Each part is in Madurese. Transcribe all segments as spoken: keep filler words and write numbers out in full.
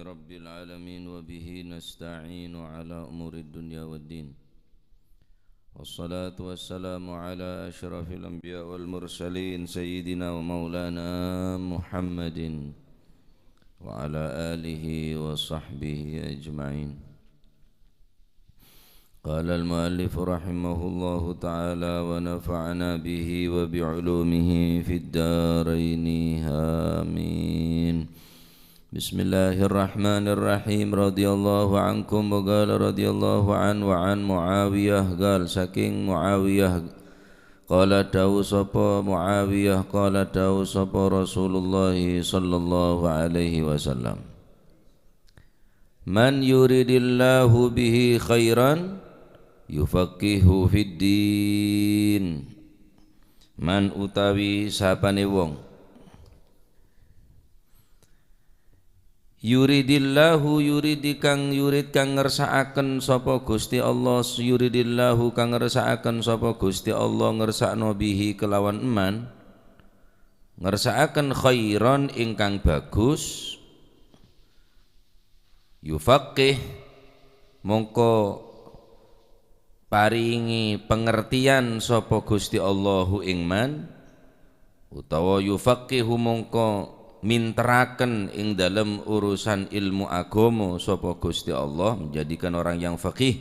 رب العالمين، وبه نستعين على أمور الدنيا والدين. والصلاة والسلام على أشرف الأنبياء والمرسلين، سيدنا ومولانا محمد وعلى آله وصحبه أجمعين. قال المؤلف رحمه الله تعالى ونفعنا به وبعلومه في الدارين، آمين. بسم الله الرحمن الرحيم. رضي الله عنكم، وقال رضي الله عنه وعن معاوية، قال، saking Muawiyah, qala, dawuh sapa Muawiyah, qala, dawuh sapa Rasulullah sallallahu alaihi wasallam. Man yuridillahu bihi khairan yufaqqihhu fid din. Man utawi sapane wong. Yuridillahu, yuridi kang yurid kang ngersakaken sapa Gusti Allah, yuridillahu kang ngersakaken sapa Gusti Allah ngersakno bihi kelawan eman, ngersakaken khairan ingkang bagus, Yufaqqih, mongko paringi pangerteyan sapa Gusti Allahu ing man, utawa yufaqqihu, mongko minteraken ing dalem urusan ilmu agama sapa Gusti Allah, menjadikan orang yang faqih.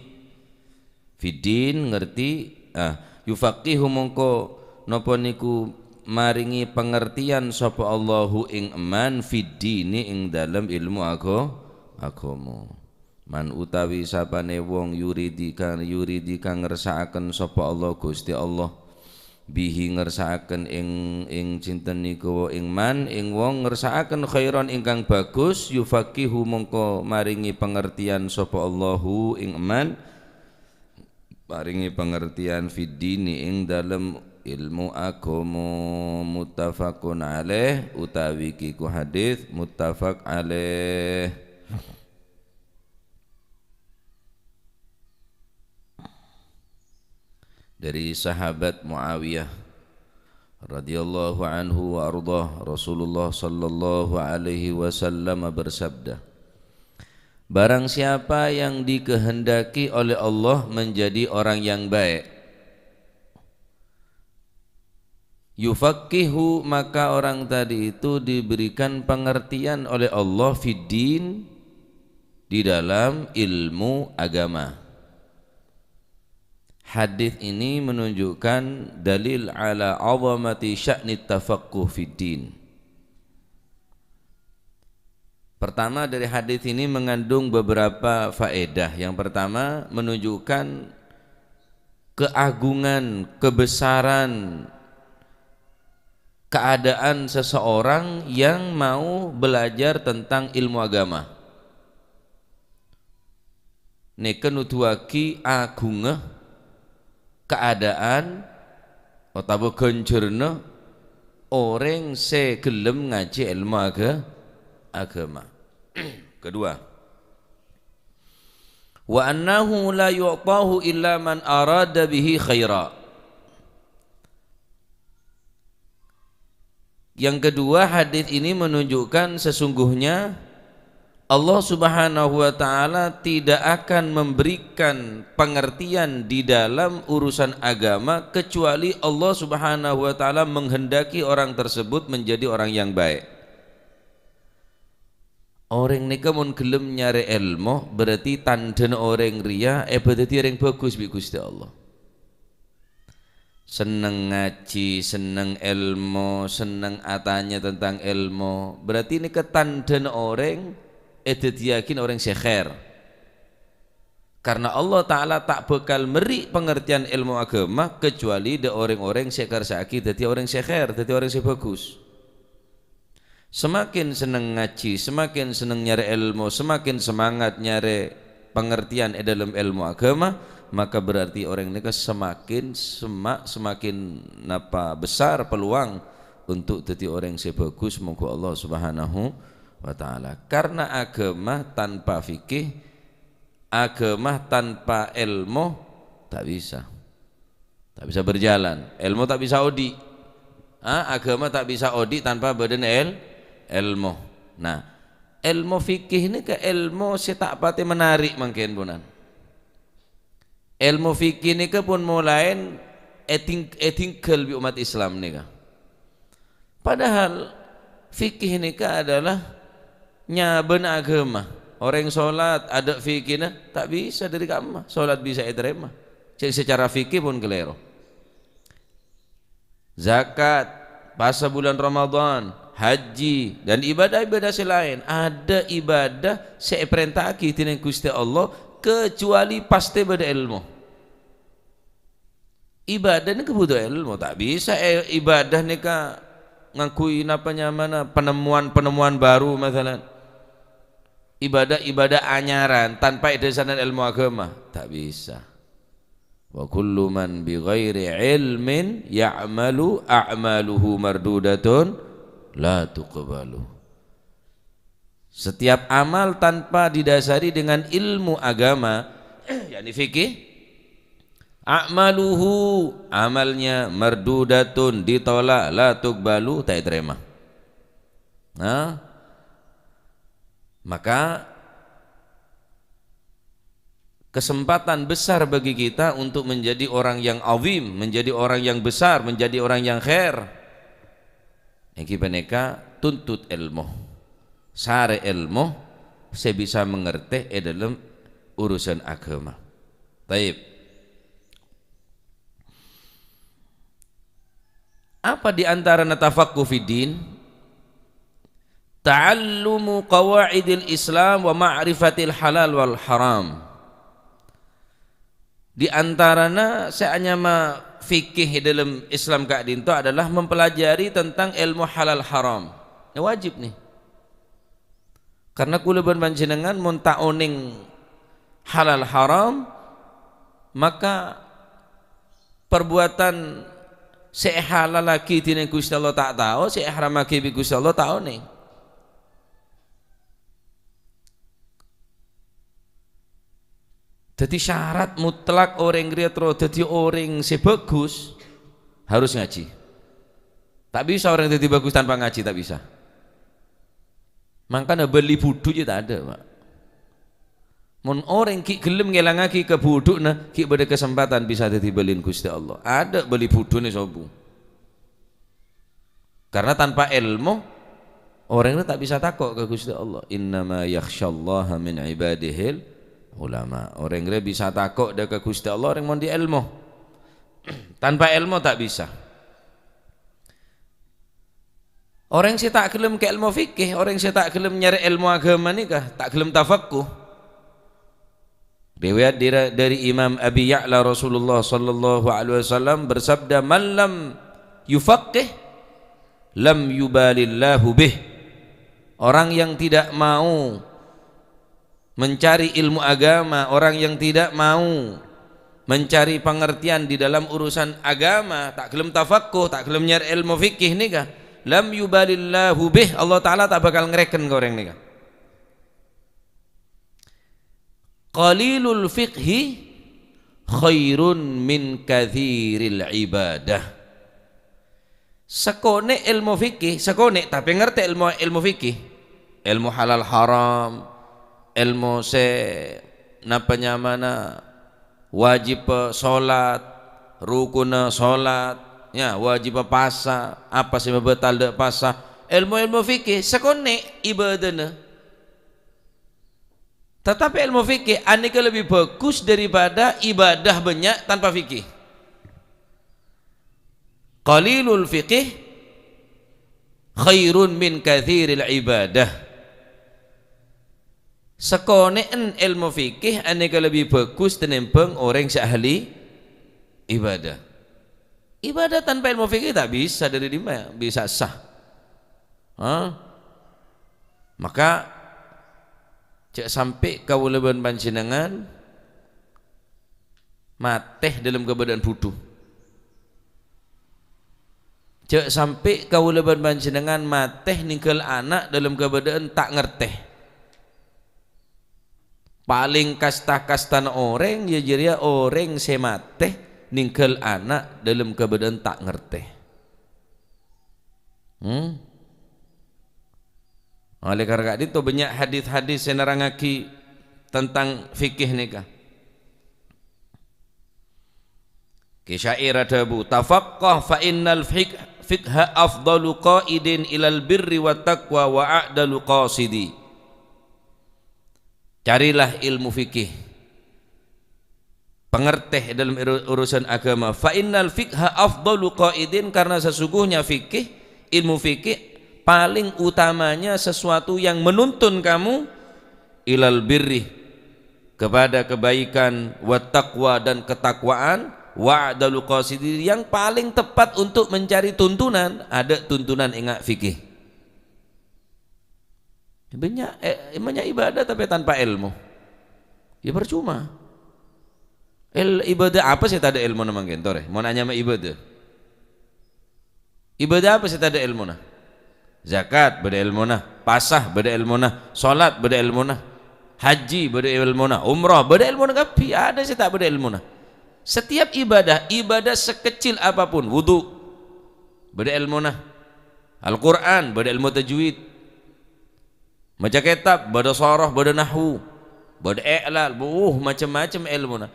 Fiddin, ngerti, ah, yufaqqihu, mongko napa niku maringi pangerteyan sapa Allahu ing eman fiddini ing dalem ilmu ago-, agama. Man utawi sapane wong yuridi kang, yuridi kang ngersakaken sapa Allah Gusti Allah, bihi ngersakaken ing, ing sinten niku ing man, ing wong ngersakaken khairon ingkang bagus, yufaqqihu mongko maringi pangerteyan sapa Allahu ing eman, paringi pangerteyan fiddini ing dalem ilmu agama. Muttafaqun alaih, utawi kiku hadis muttafaq alaih. Dari sahabat Muawiyah radhiyallahu anhu wa ardhah, Rasulullah sallallahu alaihi wasallam bersabda, "Barang siapa yang dikehendaki oleh Allah menjadi orang yang baik, yufaqqihu, maka orang tadi itu diberikan pengertian oleh Allah fiddin, di dalam ilmu agama." Hadis ini menunjukkan dalil ala azamati sya'ni tafaqquh fid din. Pertama, dari hadis ini mengandung beberapa faedah. Yang pertama, menunjukkan keagungan, kebesaran, keadaan seseorang yang mau belajar tentang ilmu agama. Nèka nuduwaghi agungnga kaadaan otabâ ghânjhârânna orèng sè ghellem ngajhi èlmo aga-, aghâma. Kedua, "Wa annahu la yu'tahu illa man arada bihi khaira." Yang kedua, hadis ini menunjukkan sesungguhnya Allah Subhanahu wa Ta'ala tidak akan memberikan pengertian di dalam urusan agama kecuali Allah Subhanahu wa Ta'ala menghendaki orang tersebut menjadi orang yang baik. Orèng nèka mon ghellem nyarè èlmo, berarti tandhâna orèng rèya èpadhâddhi orèng bhâghus bi' Ghustè Allah. Senneng ngajhi, senneng èlmo, senneng atanya tentang èlmo, berarti nèka tandhâna orèng èdhâddhiyâghi orèng sè khair. Karena Allah Ta'ala ta' bhâkal mèrri' pangartèyan èlmo aghâma kecuali dâ' orèng-orèng sè èkarsa'aghi dhâddhi orèng sè khair, dhâddhi orèng sè bhâghus. Semakin senneng ngajhi, semakin senneng nyarè èlmo, semakin semangat nyarè pangartèyan è dâlem èlmo aghâma, maka berarti orèng nèka semakin sema-, semakin napa besar peluang untuk dhâddhi orèng sè bhâghus mongghu Allah Subhanahu wa Ta'ala. Karena aghâma tanpa fikih, aghâma tanpa èlmo ta' bisa. Ta' bisa berjalan. Èlmo ta' bisa odi'. Ha? Aghâma ta' bisa odi' tanpa bâdâna èl-, èlmo. Nah, Èlmo fikih nèka èlmo sè ta' patè menarik mangkèn, ponan. Èlmo fikih nèka pon molaèn èting-, ètinggal bi' ommat Islam nèka. Padahal fikih nèka adalah nyabâna aghâma. Orèng solat adâ' fikihna, ta' bisa dâri ka'emma solat bisa ètarèma. Sè secara fikih pon kalèro. Zakat, pasa bulân Ramadan, haji, dan ibadah-ibadah sè laèn. Adâ' ibadah sè èparènta'aghi dhinèng Ghustè Allah, kecuali pastè bâdâ èlmo. Ibadah nèka butuh èlmo, ta' bisa, eh, ibadah nèka ngangghuy napa nyamana penemuan-penemuan baru, masalan. Ibadah-ibadah anyaran tanpa èdhâsarè èlmo aghâma, ta' bisa. "Wa kullu man bi ghairi ilmin ya'malu a'maluhu mardudatun la tuqbalu." Setiap amal tanpa didasari dengan ilmu agama, yakni fikih, "a'maluhu", amalnya, "mardudatun", ditolak, "la tuqbalu", ta' ètarèma. Nah, maka kesempatan besar bagi kita untuk menjadi orang yang azim, menjadi orang yang besar, menjadi orang yang khair. Ènggi panèka tuntut èlmo. Sarè èlmo sè bisa mangartè è dâlem urusan aghâma. Taib. Apa di antarana tafaqquh fid din? Ta'allumu qawaidil Islam wa ma'rifatil halal wal haram. Di antarana sè anyama fikih è dâlem Islam ka'dinto adalah mempelajari tentang èlmo halal haram. Nè wajib nè. Karna kaulâ bân panjhennengngan mon ta' onèng halal haram, maka parbuwâtan sè èhalallaghi dhinèng Ghustè Allah ta' tao, sè èharamaghi bi' Ghustè Allah ta' onèng. Dhâddhi, syarat mutlak orèng rèya terro dhâddhi orèng sè bhâghus, harus ngajhi. Ta' bisa orèng dhâddhi bhâghus tanpa ngajhi, ta' bisa. Mangkana bâli budhu jiyâ ta' adâ', Pak. Mon orèng ghi' ghellem ngèlangaghi kabudhu'na, ghi' bâdâ kasempadhân bisa dhâddhi bâlina Ghustè Allah. Adâ' bâli budhuna sobu. Karna tanpa èlmo, orèng rèya ta' bisa tako' ka Ghustè Allah. "Innama yakhsyallaha min ibadihil ulama." Orèng rèya bisa tako' dâ' ka Ghustè Allah orèng mon andi' èlmo. Tanpa èlmo ta' bisa. Orèng sè ta' ghellem ka èlmo fikih, orèng sè ta' ghellem nyarè èlmo aghâma nèka, ta' ghellem tafaqquh. Riwayat dira-, dari Imam Abi Ya'la, Rasulullah sallallahu alaihi wasallam bersabda, "Man lam yufaqqih, lam yubalillahu bih." Orang yang tidak mau mencari ilmu agama, orang yang tidak mau mencari pengertian di dalam urusan agama, ta' ghellem tafaqquh, ta' ghellem nyarè èlmo fikih nèka, lam yubalillahu bih, Allah Ta'ala ta' bhâkal ngarèken ka orèng nèka. Qalilul fiqhi khairun min katsiril ibadah. Sakonè' èlmo fikih, sakonè' tapè ngartè èlmo, èlmo fikih. Èlmo halal haram, èlmo sè napa nyamana wajib solat, rukunna solat, ya, wajib pasa, apa sè mabâtal dâ' pasa. Èlmo-èlmo fikih sakonè' ibadana. Tetapi èlmo fikih anèka lebbi bhâghus daripada ibadah bânnya' tanpa fikih. Qalilul fiqih khairun min katsiril ibadah. Sakonè'en èlmo fikih anèka lebbi bhâghus tènèmbhâng orèng sè ahli ibadah. Ibadah tanpa èlmo fikih ta' bisa, dâri dimma bisa sah? Hah? Maka, jhâ' sampè' kaulâ bân panjhennengngan matè dâlem kabâdâ'ân budhu. Jhâ' sampè' kaulâ bân panjhennengngan matè nèngghâl ana' dâlem kabâdâ'ân ta' ngartè. Palèng kasta-kastana orèng, ya jârèya orèng sè matè nèngghâl ana' dâlem kabâdâ'ân ta' ngartè. Hmm? Oleh karena ka'dinto banyak hadis-hadis sè nerrangngaghi tentang fikih nèka. Ki Syair adhâbu, "Tafaqqah fa innal fiqh-, fiqha afdalu qaidin ilal birri wat taqwa wa a'dalu qasidi." Carilah ilmu fikih. Pengertè è dalam uru-, urusan agama. "Fa innal fiqha afdalu qaidin," karena sesungguhnya fikih, ilmu fikih paling utamanya sesuatu yang menuntun kamu ilal birri, kepada kebaikan, wa taqwa, dan ketakwaan, wa a'dalu qasidi, yang paling tepat untuk mencari tuntunan, ada tuntunan enga' fikih. Banyak, eh, banyak ibadah tapi tanpa ilmu. Ya percuma. El-, ibadah apa sè tadâ' ilmuna mangkèn, torè? Mon anyama ibadah. Ibadah apa sè tadâ' ilmuna? Zakat, bâdâ ilmuna. Pasah, bâdâ ilmuna. Salat, bâdâ ilmuna. Haji, bâdâ ilmuna. Umrah, bâdâ ilmuna kabbhi. Adâ' sè ta' bâdâ ilmuna. Setiap ibadah, ibadah sekecil apapun, wudu, bâdâ ilmuna. Al-Qur'an, bâdâ ilmu tajwid. Maca kètab, bâdâ soroh, bâdâ nahwu, bâdâ i'lal, bu-, uh, macem-macem èlmona.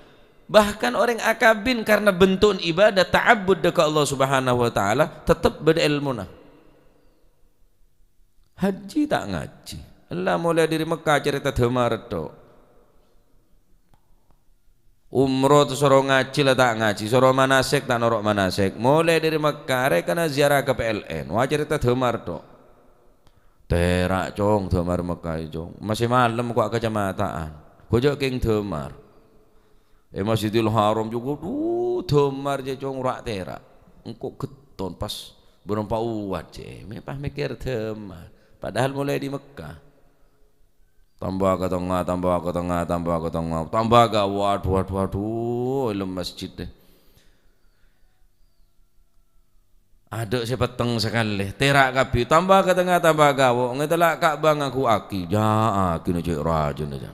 Bahkan orèng akabin karena bentu'en ibadah ta'abbud ka Allah Subhanahu wa Ta'ala, tettep bâdâ èlmona. Haji ta' ngajhi. Ella molaè dâri Mekkah carèta dâmar tok. Umroh ta' soro ngajhi la ta' ngajhi, soro manasèk ta' noro' manasèk. Molaè dâri Mekkah, arè kana ziarah ka P L N, wah carèta dâmar tok. Tèra', Cong, dâmar Mekkah, Cong. Masih malem kok ka Kacamatan. Ghu jhâ' kèng dâmar. È Masjidil Haram jhughân, dhu, dâmar jhâ', Cong, ra' tèra'. Engko' ghetton pas bârâmpa uwat jhâ', mè' pas mèkkèr dâmar. Padahal molaè dâri Mekkah. Tamba ka tengnga, tamba ka tengnga, tamba ka tengnga, tamba ka, waduh, waduh, waduh, è lem masjid deh. Adâ' sè petteng sakalè, tèra' kabbhi, tamba ka tengnga, tamba ka wo', ngètella' Ka'bah nganggu'aghi, jâ'âghi nè cè' rajâna, jâ.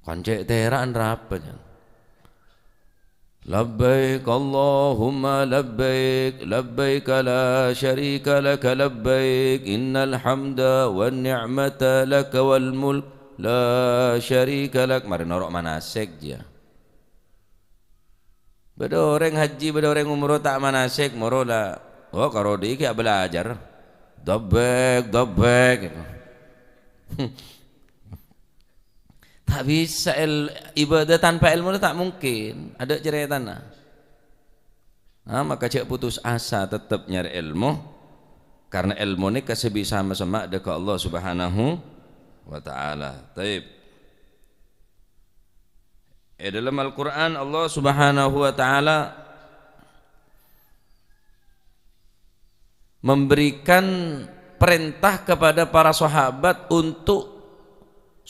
Kan cè' tèra'an rapa, jâ. Labbaik Allahumma labbaik, labbaik la syarika laka labbaik, innal hamda wan ni'mata laka wal mulk, la syarika lak. Marè noro' manasèk, jâ. Bâdâ orèng haji, bâdâ orèng umroh ta' manasèk, moro la, oh, karo dhi' kè abâlâjâr. Dabbèk, dabbèk, gitu. Ta' bisa el-, ibadah tanpa èlmo ta' mungkin. Adâ' carètana. Nah, maka jhâ' putus asa, tettep nyarè èlmo. Karena èlmo nèka sè bisa masemma' dâ' ka Allah Subhanahu wa Ta'ala. Taib. È dalam Al-Qur'an, Allah Subhanahu wa Ta'ala memberikan perintah kepada para sahabat untuk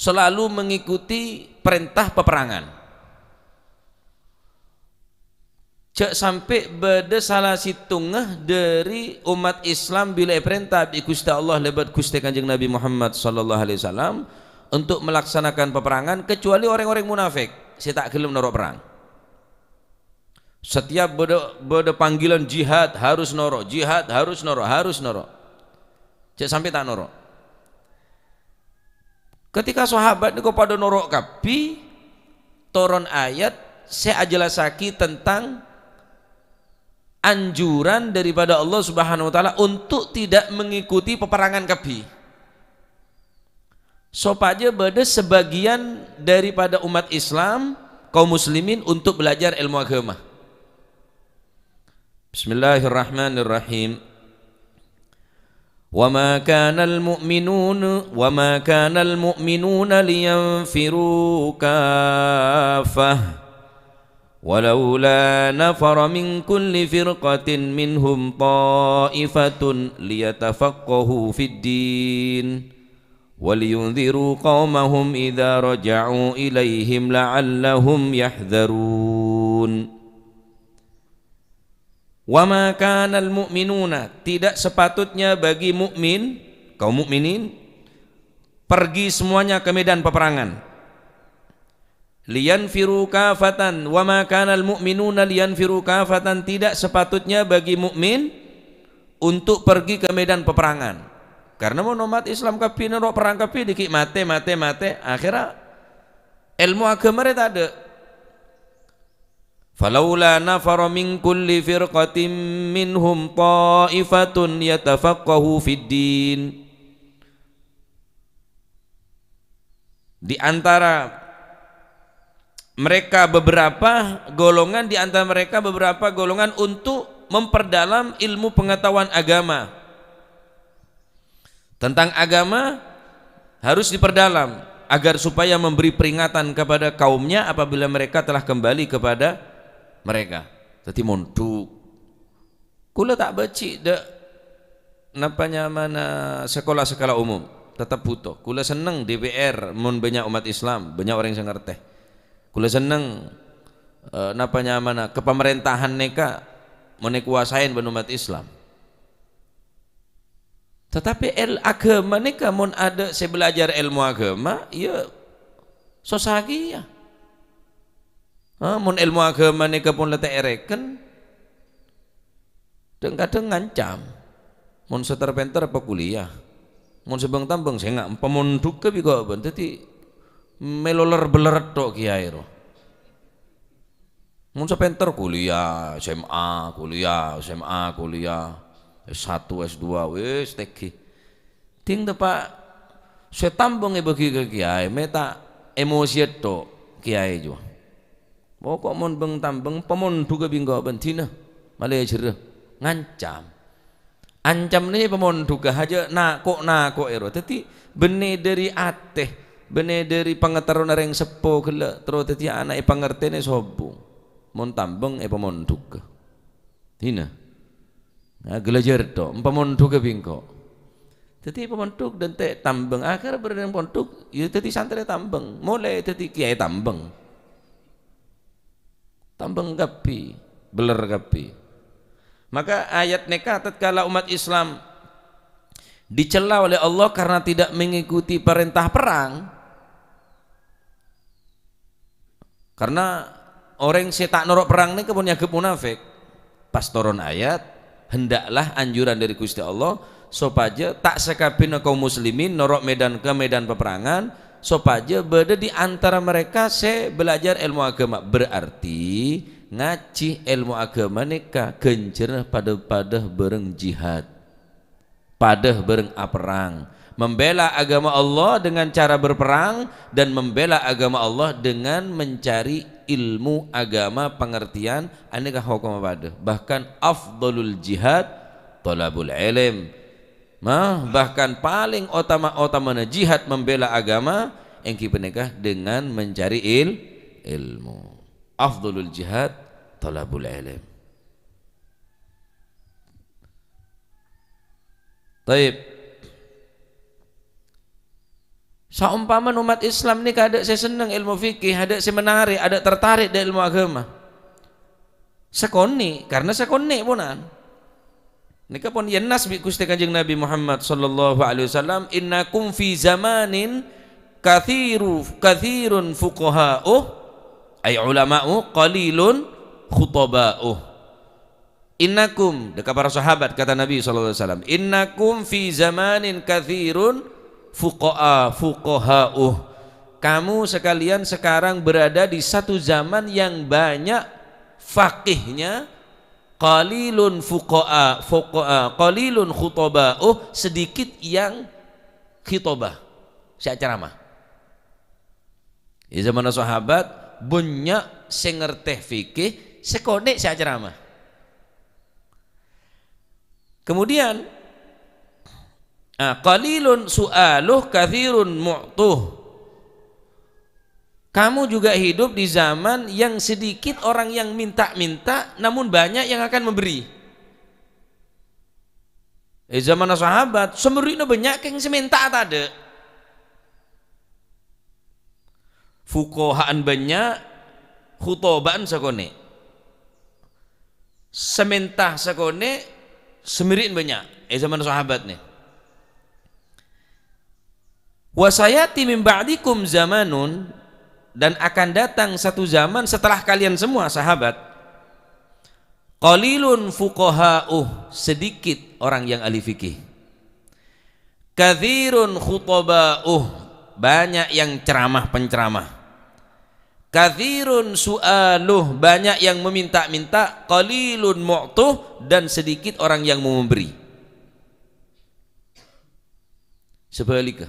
selalu mengikuti perintah peperangan. Jhâ' sampè' bâdâ sala sèttongnga dâri ommat Islam bilâ èparènta bi' Ghustè Allah lèbât Ghustè Kanjeng Nabi Muhammad sallallahu alaihi wasallam untuk melaksanakan peperangan, kecuali orèng-orèng munafik sè ta' ghellem noro' perang. Setiap bâdâ, bâdâ panggilan jihad, harus noro', jihad, harus noro', harus noro'. Jhâ' sampè' ta' noro'. Ketika sahabat nèko padâ noro' kabbhi, toron ayat sè ajellassaghi tentang anjuran daripada Allah Subhanahu wa Ta'ala untuk tidak mengikuti peperangan kabbhi. Sopajâ bâdâ sebagian daripada ommat Islam, kaum muslimin, untuk belajar èlmo aghâma. Bismillahirrahmanirrahim. وما كان المؤمنون، وما كان المؤمنون لينفروا كافة، ولولا نفر من كل فرقة منهم طائفة ليتفقهوا في الدين ولينذروا قومهم إذا رجعوا إليهم لعلهم يحذرون. Wa ma kanal mu'minuna, tidak sepatutnya bagi mukmin, kaum mukminin, pergi semuanya ke medan peperangan. Liyanfiru kafatan, wa ma kanal mu'minuna liyanfiru kafatan, tidak sepatutnya bagi mukmin untuk pergi ke medan peperangan. Karna mon ommat Islam kabbhi noro' perrang kabbhi, dhiggi' matè, matè, matè, akhirra èlmo aghâma rè tadâ'. "Falaula nafara min kulli firqatin minhum ta'ifatun yatafaqqahu fid din." Di antara mereka beberapa golongan, di antara mereka beberapa golongan untuk memperdalam ilmu pengetahuan agama. Tentang agama harus diperdalam agar supaya memberi peringatan kepada kaumnya apabila mereka telah kembali kepada mereka. Dhâddhi mondhuk. Kaulâ ta' bâji' dâ', napa nyamana, sekolah-sekolah umum, tetep bhuto. Kaulâ senneng D P R mon bânnya' ommat Islam, bânnya' orèng sè ngartè. Kaulâ senneng, eh, napa nyamana, kapamarèntahan nèka mon èkowasaè bân ommat Islam. Tatapi èl-, aghâma nèka mon adâ' sè bâlâjâr èlmo aghâma, iyâ sossa kèya. Ha, mon èlmo aghâma nèka pon la ta' èrèken, dhâng-kadhâng ngancam. Mon sè ter-pènter pakuliyah, mon sè bâng-tambâng sènga' pamondhughâ bi' ghâbây, dhâddhi mèlo ler-beler tho' kèyaè ro. Mon sè pènter kuliyah, S M A, kuliyah, S M A, kuliyah, S satu, S dua, wis tèngghi. Dhing teppa' sè tambâng èbâgi ka kèyaè, mè' ta' emosiyâ tho' kèyaè jiyâ. Pokok mon bâng-tambâng pamondhughâ bi' ghâbây dina, malè jârâ, ngancam. Ancamna pamondhughâ, hajâ nako'-nako'è ro. Dhâddhi, bânnè dâri atè, bânnè dâri pangaterrona rèng seppo ghellâ', terro dhâddhi ana' èpangartèna sobung. Mon tambâng èpamondhughâ. Dina. Nah, ghellâ' jârâ tho', èpamondhughâ bi' engko'. Dhâddhi pamondhuk dântè' tambâng. Akhèr bâreng pondhuk, iyâ dhâddhi santrè tambâng. Molè dhâddhi kèyaè tambâng. Tambâng kabbhi, bellâr kabbhi. Maka ayat nèka tatkala umat Islam dicela oleh Allah karena tidak mengikuti perintah perang, karena orèng sè ta' noro' perang nèka pon nyagep munafik. Pas toron ayat, hendaklah anjuran dari Gusti Allah, sopajâ ta' sakabinna kaum muslimin noro' medan, ka medan peperangan, sopajâ bâdâ di antara mereka sè belajar èlmo agama. Berarti ngajhi èlmo agama nèka ghânjhârânna padâ-padâ bâreng jihad. Padâ bâreng aperrang. Membela agama Allah dengan cara berperang dan membela agama Allah dengan mencari ilmu agama, pengertian, anèka hokomma padâ. Bahkan afdhalul jihad thalabul ilm. Nah, bahkan paling otama-otamana jihad membela agama, èngghi panèka dengan mencari il-, ilmu. Afdhalul jihad thalabul ilm. Taib. Saompamana umat Islam nèka adâ' sè senneng èlmo fikih, adâ' sè menarik, adâ' tertarik dâ' èlmo agama. Sakonè', karna sakonè' ponan. Nèka pon ènas bi' Ghustè Kanjeng Nabi Muhammad sallallahu alaihi wasallam, "Innakum fi zamanin kathiru, kathirun fuqaha'uh, ay ulama'uh, qalilun khutaba'uh." "Innakum," dâ' ka para sahabat, kata Nabi sallallahu alaihi wasallam, "Innakum fi zamanin kathirun fuqa'a, fuqaha'uh." Kamu sekalian sekarang berada di satu zaman yang banyak faqihnya, qalilun fuqa'a, fuqa'a, qalilun khutaba'uh, sedikit yang khitobah, sè acaramah. È zamanna sahabat, bânnya' sè ngartè fikih, sakonè' sè acaramah. Kemudian, ah, qalilun su'aluh, kathirun mu'tuh. Kamu juga hidup di zaman yang sedikit orang yang minta-minta, namun banyak yang akan memberi. È zamanna sahabat, sè mèrri'na bânnya' kèng sè mènta'a tadâ'. Fuqaha'an bânnya', khutaba'an sakonè'. Sè mènta sakonè', sè mèrri'na bânnya'. È zamanna sahabat nè. "Wa sayati min ba'dikum zamanun," dan akan datang satu zaman setelah kalian semua, sahabat, "qalilun fuqaha'uh," sedikit orang yang ahli fikih. Katsirun khutaba'uh, banyak yang ceramah-penceramah. Katsirun su'aluh, banyak yang meminta-minta. Qalilun mu'tuh, dan sedikit orang yang mau memberi. Sebaliknya,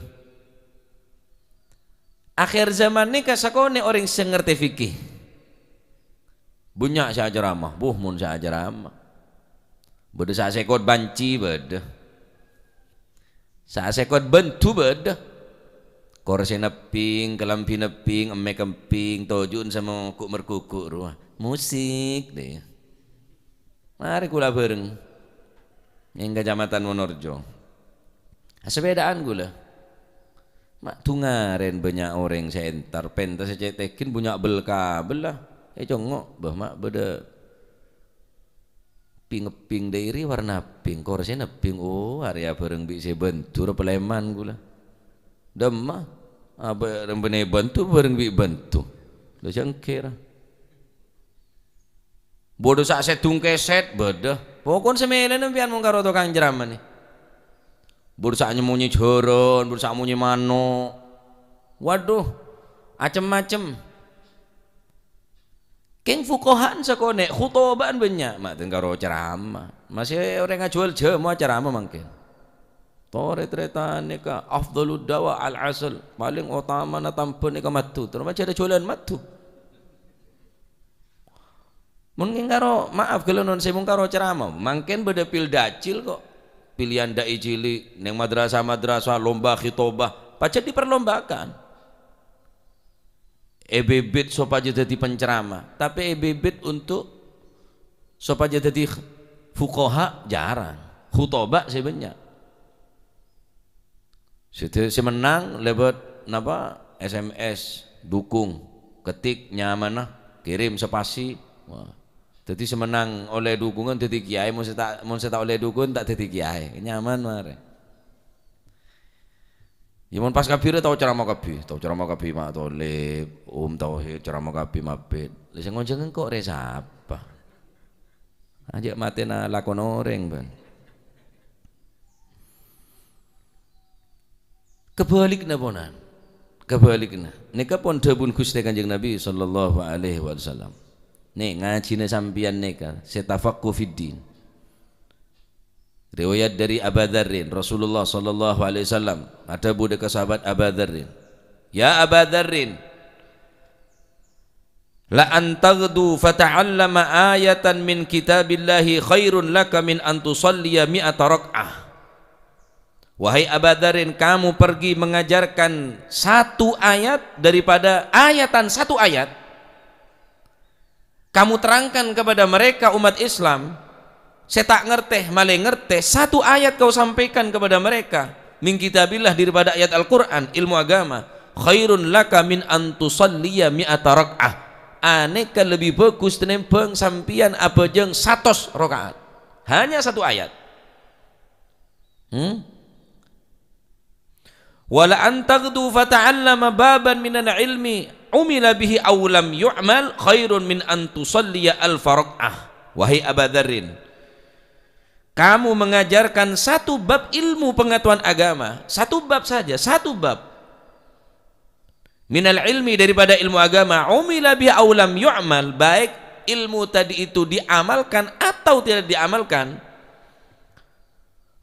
akhir zaman nèka sakonè' orèng sè ngartè fikih. Bânnya' sè acaramah, buh, mon sè acaramah. Bâdâ sasèkot banci, bâdâ. Sasèkot bândhu, bâdâ. Korsè nepping, kalambhi nepping, emmè' kemping, toju'en samoghu' merguggu' rowa. Musik, dè. Marè kaulâ bhâreng neng Kacamatan Wonorejo. Asepèdaan kaulâ. Ma' dhungarèn bânnya' orèng sè entar, pènta sè cè' tèghin bânnya' bel-kabel la. Ècongngo', bâh, ma' bâdâ ping-epping dâri warna pink, korsèna pink. Oh, arèya bhâreng bi' sè bândhu ra palèman kaulâ. Dâmma, abâ' rembânè bândhu bhâreng bi' bândhu. Lha, jhâ' èngghâ ra. Bâdâ sè sèdhung kèsèt, bâdâ. Pokon sè mèlèna sampèyan mon karo tokang ceramah nè. Bâdâ sè nyemmonyè jhârân, bâdâ sè nyemmonyè mano'. Waduh, acem-macem. Kèng fuqaha'an sakonè', khutoba'an bânnya', ma' dhing karo ceramah. Masè orèng ajhuwâl jhâmo acaramah mangkèn. Torè-tarètan nèka afdhalud dawa al-asal, palèng otamana tambhâ nèka madhu, terro ma' jhâ' jhuwâlân madhu. Mon kèng karo, maaf, ghellâ' non sè mon karo ceramah, mangkèn bâdâ pil dacil kok. Pilihan da'i cili', neng madrasah-madrasah, lomba khitobah, pajhât diperlombakan. Èbibit sopajâ dhâddhi penceramah, tapè èbibit untuk sopajâ dhâddhi kh-, fuqaha jarang, khutoba sè bânnya'. Sè dhâ-, sè mennang lèbât napa? S M S, dukung, ketik nyamana, kirim spasi. Wah. Dhâddhi sè mennang ollè dukungan dhâddhi kiyaè, mon sè ta', mon sè ta' ollè dukungan ta' dhâddhi kiyaè. Nyaman marè. Ya, mon pas kabbhi rè tao ceramah kabbhi, tao ceramah kabbhi Ma' Tolib, Om Tauhid, ceramah kabbhi mabbit. Lha sè ngonjhâng engko' rè sapa? Ajâ' matèna lakon orèng, bân. Kabhâlikna ponan. Kabhâlikna. Nèka pon dhâbuna Ghustè Kanjeng Nabi sallallahu alaihi wasallam. Nè, ngajhina sampèyan nèka sè tafaqquh fid din. Riwayat dhâri Aba Dzarrin, Rasulullah sallallahu alaihi wasallam adhâbu dâ' ka sahabat Aba Dzarrin, "Ya Aba Dzarrin, la an taghdu fata'allama ayatan min kitabillahi khairun laka min an tusalliya mi'ata rak'ah." Wahai Aba Dzarrin, kamu pergi mengajarkan satu ayat daripada ayatan satu ayat, kamu terangkan kepada mereka umat Islam, sè ta' ngartè, malè ngartè, satu ayat kau sampaikan kepada mereka, min kitabillah, daripada ayat Al-Qur'an, ilmu agama, khairun laka min an tusalliya mi'ata rak'ah. Anèka lebbi bhâghus tènèmbhâng sampèyan abhâjâng satos raka'at. Hanya satu ayat. Hmm? "Wa la an taghdu fata'allama baban minal ilmi umila bihi aw lam yu'mal khairun min an tusalliya alfa rak'ah." Wahai Aba Dzarrin, kamu mengajarkan satu bab ilmu pengetahuan agama, satu bab saja, satu bab. Minal ilmi, daripada ilmu agama, umila bihi aw lam yu'mal, baik ilmu tadi itu diamalkan atau tidak diamalkan,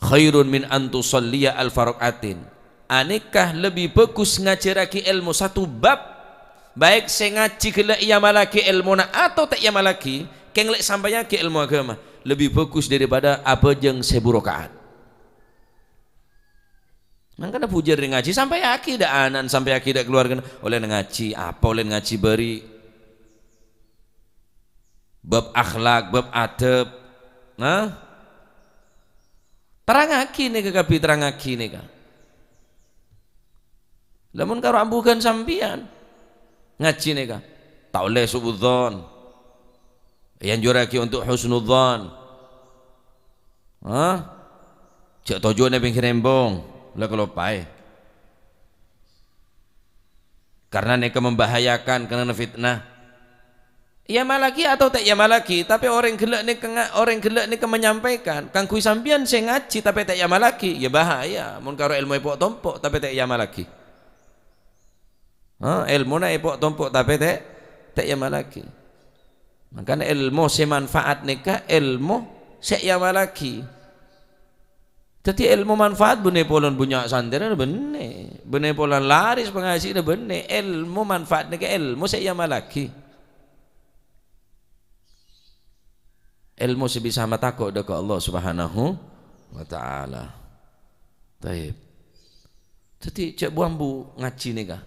khairun min an tusalliya alfa rak'atin. Anèka lebbi bhâghus ngajhârraghi èlmo satu bab, baik sè ngajhi ghellâ' èamallaghi èlmona atau ta' èamallaghi, kèng lè' sampèyaghi èlmo agama, lebbi bhâghus daripada abhâjâng sèbu raka'at. Mangkana bhujâr rèng ngajhi, sampèyaghi dâ' ana'na, sampèyaghi dâ' kalowargana, ollèna ngajhi, apa ollèna ngajhi bâri'? Bab akhlak, bab adab. Nah? Terrangaghi nèka kabbhi, terrangaghi nèka. Lamon karo ambughân sampèyan ngajhi nèka, ta' ollè su'udzon. Èanjurraghi untuk husnudzon. Hah? Jhâ' toju'na pèngghir embong, la kaloppaè. Karena nèka membahayakan, karena fitnah. Èamallaghi atau ta' èamallaghi, tapè orèng ghellâ' nèka nga-, orèng ghellâ' nèka menyampaikan, kaangghuy sampèyan sè ngajhi tapè ta' èamallaghi, ya bahaya. Mon karo èlmo èpo'-tompo' tapè ta' èamallaghi. Ha, èlmona èpo'-tompo' tapè ta', ta' èamallaghi. Mangkana èlmo sè manfaat nèka èlmo sè èamallaghi. Dhâddhi èlmo manfaat bânnè polana bânnya' santrèna bânnè, bânnè polana laris pangajhina bânnè, èlmo manfaat nèka èlmo sè èamallaghi. Èlmo sè bisa matako' dâ' ka Allah Subhanahu wa Ta'ala. Taib. Dhâddhi jhâ' bu-ambu ngajhi nèka.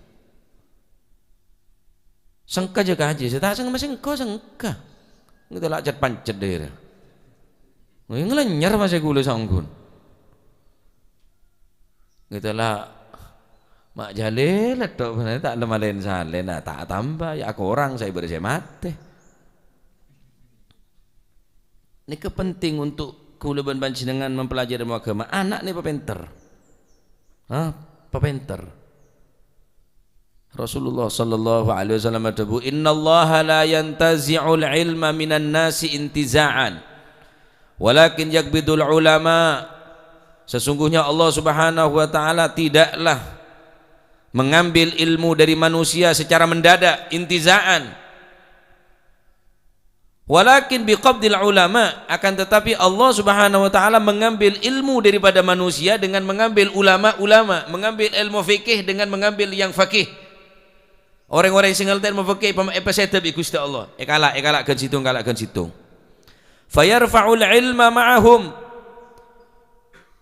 Sengka jhâ' kajhi, sè ta' seng-, sengko sengka. Ngètè la' cet-pancet dhârâ. Wè, ngalènyèr masè ghulâ saongghuna. Ngètè la' ma' jhâlèla tok, ta' lem-alèn salèna, ta' atamba, ya akorang sè bârâ sè matè. Nèka penting untuk kaulâ bân panjhennengngan mempelajari èlmo aghâma. Ana' nè papènter. Hah? Papènter. Rasulullah sallallahu alaihi wasallam adhâbu, "Innallaha la yantazi'ul ilma minan nasi intiza'an, walakin yaqbidul ulama." Sesungguhnya Allah Subhanahu wa Ta'ala tidaklah mengambil ilmu dari manusia secara mendadak, intiza'an. Walakin biqabdil ulama, akan tetapi Allah Subhanahu wa Ta'ala mengambil ilmu daripada manusia dengan mengambil ulama-ulama, mengambil ilmu fikih dengan mengambil yang faqih. Orèng-orèng sè ngartè ilmu fikih, pam-, èpasèdhâ bi' Ghustè Allah. Èkala', èkala' ghân sèttong, kala' ghân sèttong. Fayarfa'ul ilma ma'ahum.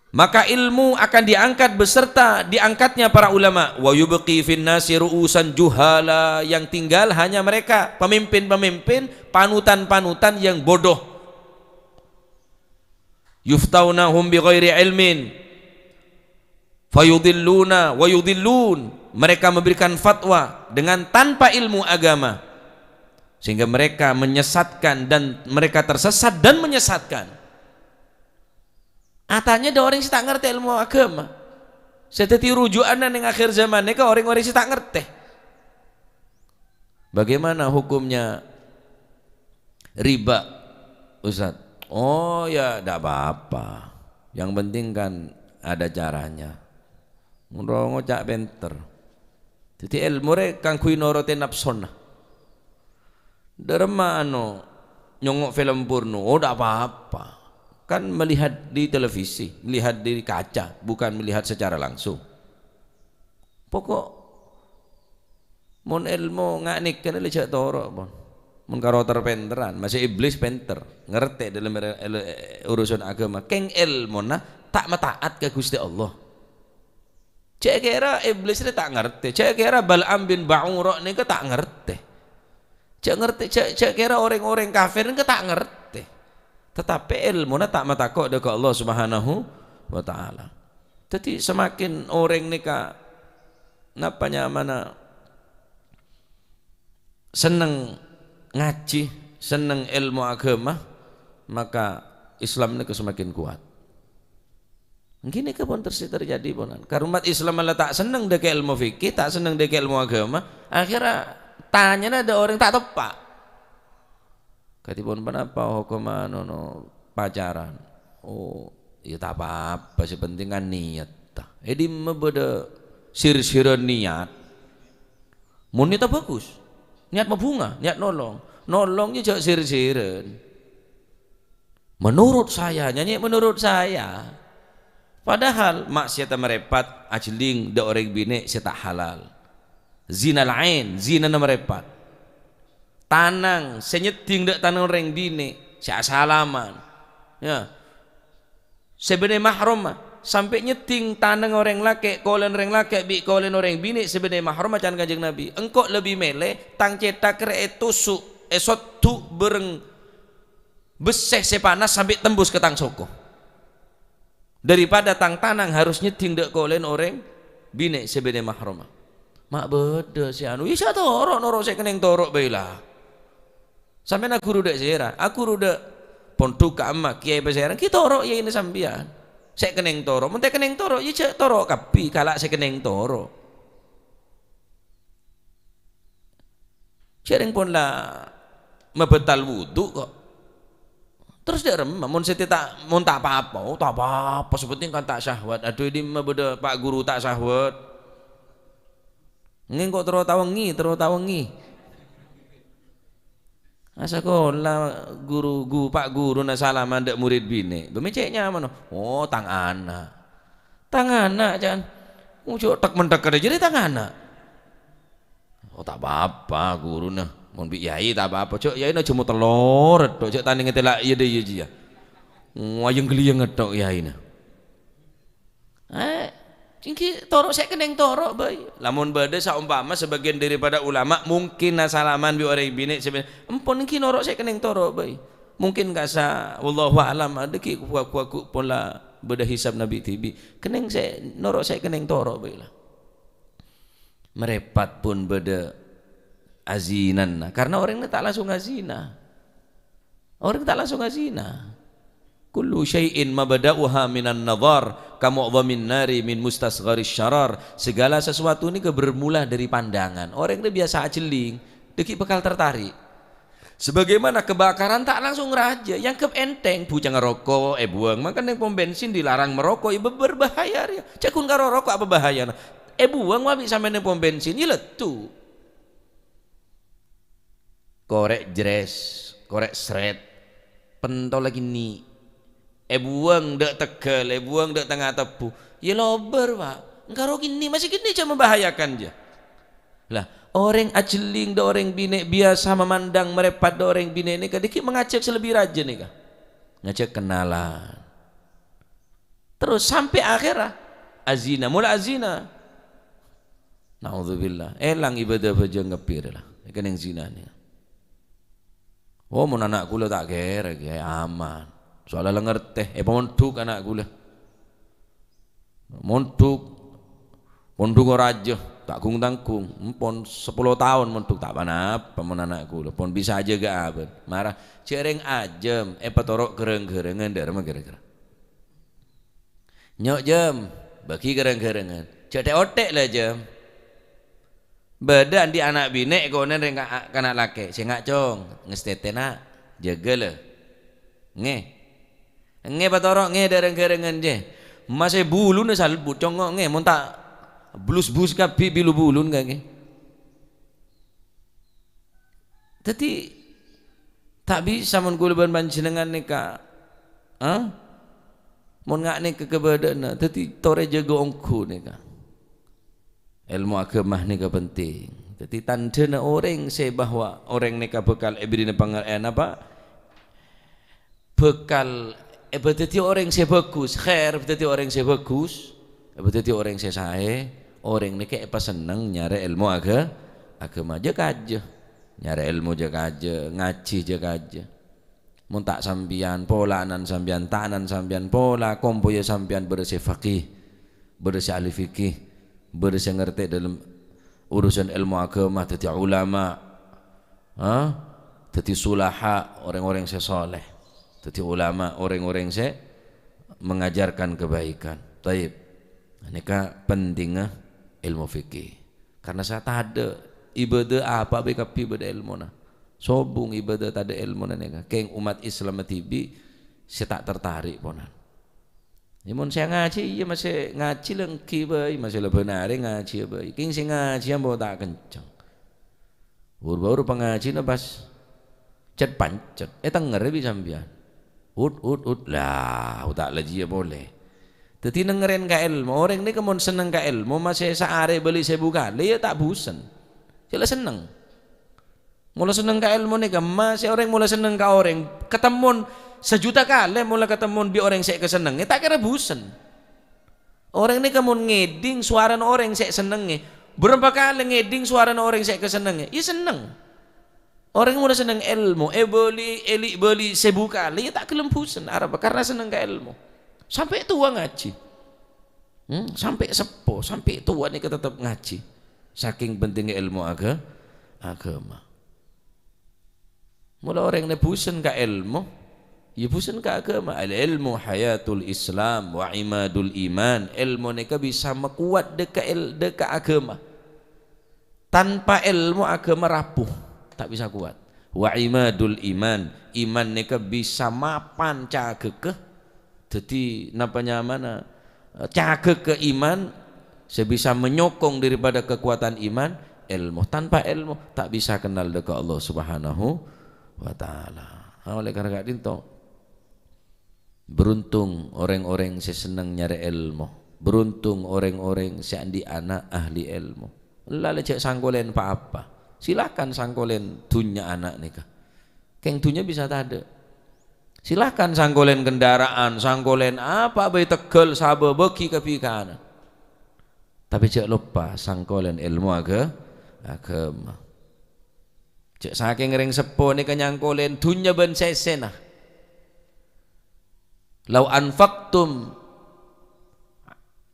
Maka ilmu akan diangkat beserta diangkatnya para ulama. Wa yubqi fin nasi ru'usan juhala, yang tinggal hanya mereka, pemimpin-pemimpin, panutan-panutan yang bodoh. Yuftaunahum bighairi ilmin, fayudilluna wa yudillun. Mereka memberikan fatwa dengan tanpa ilmu agama, sehingga mereka menyesatkan dan mereka tersesat dan menyesatkan. Atanya dâ' orèng sè ta' ngartè èlmo aghâma. Sè dhâddhi rujukanna neng akhir zaman nèka orèng-orèng sè ta' ngartè. Bagaimana hukumnya riba, Ustaz? Oh, ya, ndak apa-apa. Yang penting kan ada caranya. Mon rongo ca' pènter. Dhâddhi, èlmo rè kaangghuy norotè napsona. Dâremma ano, nyongngo' film porno, oh, ndak apa-apa. Kan melihat di televisi, melihat di kaca, bukan melihat secara langsung. Pokok, mon èlmo nga' nèkana la jhâ' toro', pon. Mon karo ter-pènterran, masè Iblis pènter, ngartè dâlem re-, ele-, urusan aghâma. Kèng èlmona ta' mata'at ka Ghustè Allah. Jhâ' kèra Iblis rè ta' ngartè, jhâ' kèra Bal'am bin Ba'ura nèka ta' ngartè. Jhâ' ngartè, jhâ', jhâ' kèra orèng-orèng kafir nèka ta' ngartè. Tatapè èlmona ta' matako' dâ' ka Allah Subhanahu wa Ta'ala. Dhâddhi, semakin orèng nèka, napa nyamana, senneng ngajhi, senneng èlmo aghâma, maka Islam nèka semakin kuat. Èngghi nèka pon ter-, sè terjadi, ponan. Karna umat Islam la ta' senneng dâ' ka èlmo fikih, ta' senneng dâ' ka èlmo aghâma, akhèrra tanyana dâ' orèng ta' teppa'. Kadhipon ponapa hokomma nono pacaran? Oh, ya ta' apa-apa, sè penting kan niat. È dimma bâdâ sir-sirrân niat? Mon niatta bhâghus, niat mabhunga, niat nolong. Nolong ya jhâ' sir-sirrân. Menurut saya, nyanyè menurut saya. Padahal maksiatta marèpat ajhelling dâ' orèng binè' sè ta' halal. Zinal ain, zinana marèpat. Tanang sè nyèddhing dâ' tanang orèng binè' sè asalaman. Ya. Sè bânnè mahromma, sampè' nyèddhing tanang orèng lakè', kolèn orèng lakè' bi' kolèn orèng binè' sè bânnè mahromma, can Kanjeng Nabi. Engko' lebbi mèlè tang cèthak rè ètoso', èsoddhu' bâreng bessè sè panas sampè' tembus ka tang soko. Daripada tang tanang harus nyèddhing dâ' kolèn orèng binè' sè bânnè mahromma. Ma' bâdâ sè anu, ya sè atoro', noro' sè kennèng toro' bhâi la. Sampèyan aghuru dâ' sèra, aghuru dâ' pondhuk ka'emma, kèyaè pasèra, ghi' toro' yâina sampèyan. Sè kennèng toro', mon ta' kennèng toro', ya jhâ' toro' kabbhi, kala' sè kennèng toro'. Jhâreng pon la mabâtal wudu kok. Terros dâ' remma, mon sè ta', mon ta' pa-apa, oh, ta' pa-apa, sè penting kan ta' syahwat. Adhu, è dimma bâdâ Pa' Guru ta' syahwat? Ngghi engko' terro tawengngi, terro tawengngi. Asakola guru, gu-, Pa' Guruna salaman dâ' morèd binè'. Bâ mè' cè' nyaman, oh, tang ana'. Tang ana', can. Ojo tek-mentek kadhâ' jârèya tang ana'. Oh, ta' pa-apa, guruna. Mon bi' yai ta' pa-apa. Jhâ' yaina jhâ' mo tellor, tok, jhâ' tanèngè tèla' iyâ dâ' iyâ jiyâ. Oh, ayeng-ghelliyeng tok yaina. Eh, èngghi toro' sè kennèng toro' bhâi. Lamon bâdâ saompama sabâgiyân daripada ulama mungkin asalaman bi' orèng binè' sè ben-, empon èngghi noro' sè kennèng toro' bhâi. Mungkin kasa, wallahu a'lam, adâ ghi' ghu-ghu pola bâdâ hisab nabi dhibi'. Kennèng sè noro' sè kennèng toro' bhâi la. Marèpat pon bâdâ azinanna, karna orèngnga ta' langsung azina. Orèng ta' langsung azina. "Kullu syai'in mabda'uha minan nadhar, ka mu'dhamin nari min mustasgharis syarar." Segala sesuatu nèka bermula dari pandangan. Orèng rè biyasa ajhelling, dâggi' bhâkal tertarik. Sebagaimana kebakaran ta' langsung rajâ, èangghep ènthèng, bhucang roko', èbuwâng mangkana neng pom bensin dilarang merokok, ya ber-, berbahaya rèya. Jhâ' ghun karo roko' apa bahayana? Èbuwâng mabi' sampèyan neng pom bensin, ya leddhu. Korè' jres, korè' sret, pentolla kènè'. Èbuwâng dâ' tegghâl, èbuwâng dâ' tengnga tebbhu. Ya lobâr, Pa'. Engkaro kènè', masih kènè' jhâ' membahayakan, jâ. Lah, orèng ajhelling dâ' orèng binè' biyasa mamandang marèpat dâ' orèng binè' nèka dâggi' mangajhâk sè lebbi rajâ nèka. Ngajhâk kennalan. Terros sampè' akhèrra azina, mola azina. Naudzubillah. Èlang ibâdâ bhâjâng kabbhi rèya la. Kennèng zina nèka. Oh, mon ana' kaulâ ta' kèra, Kèyaè, aman. Soalla la ngartè, èpamondhuk ana' kaulâ. Mondhuk, mondhuk rajâ, ta' ghung-tangghung. Empon sapolo taon mondhuk, ta' pa-napa mon ana' kaulâ. Pon bisa ajâgâ abâ'. Mara, jhâ' rèng ajâm, èpatoro' ghârâng-ghârângan, dâ' remma kèra-kèra. "Nyo', Jâm, bâgi ghârâng-ghârângan. Jhâ' thè'-othè' la, Jâm." Bâdâ andi' ana' binè' konèng rèng ka-, kana' lakè', "Sènga', Cong, ngastètè, Na'. Jâgâ, la. Ngè. Ngè, patoro', ngè, dâ' rèng-ghârângan, jè. Masè buluna salbut, congngo', ngè, mon ta' blus-bus kabbhi bi' lu-bulun, ka, ngè." Dhâddhi, ta' bisa mon kaulâ bân panjhennengngan nèka, ha? Mon nga' nèka kabâdâ'ânna, dhâddhi torè jâgâ ongghu nèka. Èlmo aghâma nèka penting. Dhâddhi, tandhâna orèng sè bahwa orèng nèka bhâkal èbèrri'âna pangartèyan apa? Bhâkal èbâdhâddhi orèng sè bhâghus, khair èbâdhâddhi orèng sè bhâghus, èbâdhâddhi orèng sè saè, orèng nèka èpasenneng nyarè èlmo agha-, aghâma. Jâ-kajâ, nyarè èlmo jâ-kajâ, ngajhi jâ-kajâ. Mon ta' sampèyan, polana sampèyan, ta'na sampèyan, pola kompoyya sampèyan bâdâ sè faqih, bâdâ sè ahli fikih, bâdâ sè ngartè dâlem urusan èlmo aghâma, dhâddhi ulama. Ha? Dhâddhi sulaha, orèng-orèng sè soleh. Dhâddhi ulama, orèng-orèng sè mengajarkan kebaikan. Taib. Nèka pentingnga èlmo fikih. Karna sè tadâ' ibâdâ apa bhâi kabbhi bâdâ èlmona. Sobung ibâdâ tadâ' èlmona nèka. Kèng ommat Islam dhibi' sè ta' tertarik ponan. Yâ, mon sè ngajhi, iyâ, masè ngajhi la ènggi bhâi, masè la bân arè ngajhi bhâi. Kèng sè ngajhi ambo ta' kenceng. Bhur-bhur pangajhina pas cet-pancet, ètèngngèrè bi' sampèyan. Ut, ut, ut, la, uta' la jiyâ polè. Dhâddhi nèngngèrèn ka èlmo, orèng nèka mon senneng ka èlmo, masè saarè bâli sèbu kalè, yâ ta' bhusen. Sè la senneng. Mola senneng ka èlmo nèka, masè orèng mola senneng ka orèng, katemmon sajuta kalè mola katemmon bi' orèng sè èkasennengngè, ta' kèra bhusen. Orèng nèka mon ngèdhing sowarana orèng sè èsennengngè, bârâmpa kalè ngèdhing sowarana orèng sè èkasennengngè, yâ senneng. Orèng mola senneng èlmo, èbâli, èli' bâli sèbu kalè, yâ ta' ghellem bhusen. Arapa? Karna senneng ka èlmo. Sampè' towa ngajhi. Hmm, sampè' seppo, sampè' towa nèka tetep ngajhi. Sakèng pentingnga èlmo agha-, aghâma. Mola orèng nè bhusen ka èlmo, yâ bhusen ka aghâma. Al-ilmu hayatul Islam wa imadul iman. Èlmo nèka bisa makowat dâ' ka èl-, dâ' ka aghâma. Tanpa èlmo aghâma rapuh, ta' bisa kowat. Wa imadul iman. Iman nèka bisa mapan cagegghâ. Dhâddhi, napa nyamana? Cagegghâ iman sè bisa menyokong daripada kekuatan iman, èlmo. Tanpa èlmo, ta' bisa kennal dâ' ka Allah Subhanahu wa Ta'ala. Ah, oleh karena ka'dinto, beruntung orèng-orèng sè senneng nyarè èlmo. Beruntung orèng-orèng sè andi' ana' ahli èlmo. Ella la jhâ' sangkolèn pa-apa. Silakan sangkolèn dhunnya ana' nèka. Kèng dhunnya bisa tadâ'. Silakan sangkolèn kendaraan, sangkolèn apa bhâi tegghâl sabâ bâgi kabbhi ka ana'. Tapè jhâ' loppa sangkolèn èlmo agâ-, aghâma. Jhâ' sakèng rèng seppo nèka nyangkolèn dhunnya bân sèsèna. "Lau anfaqtum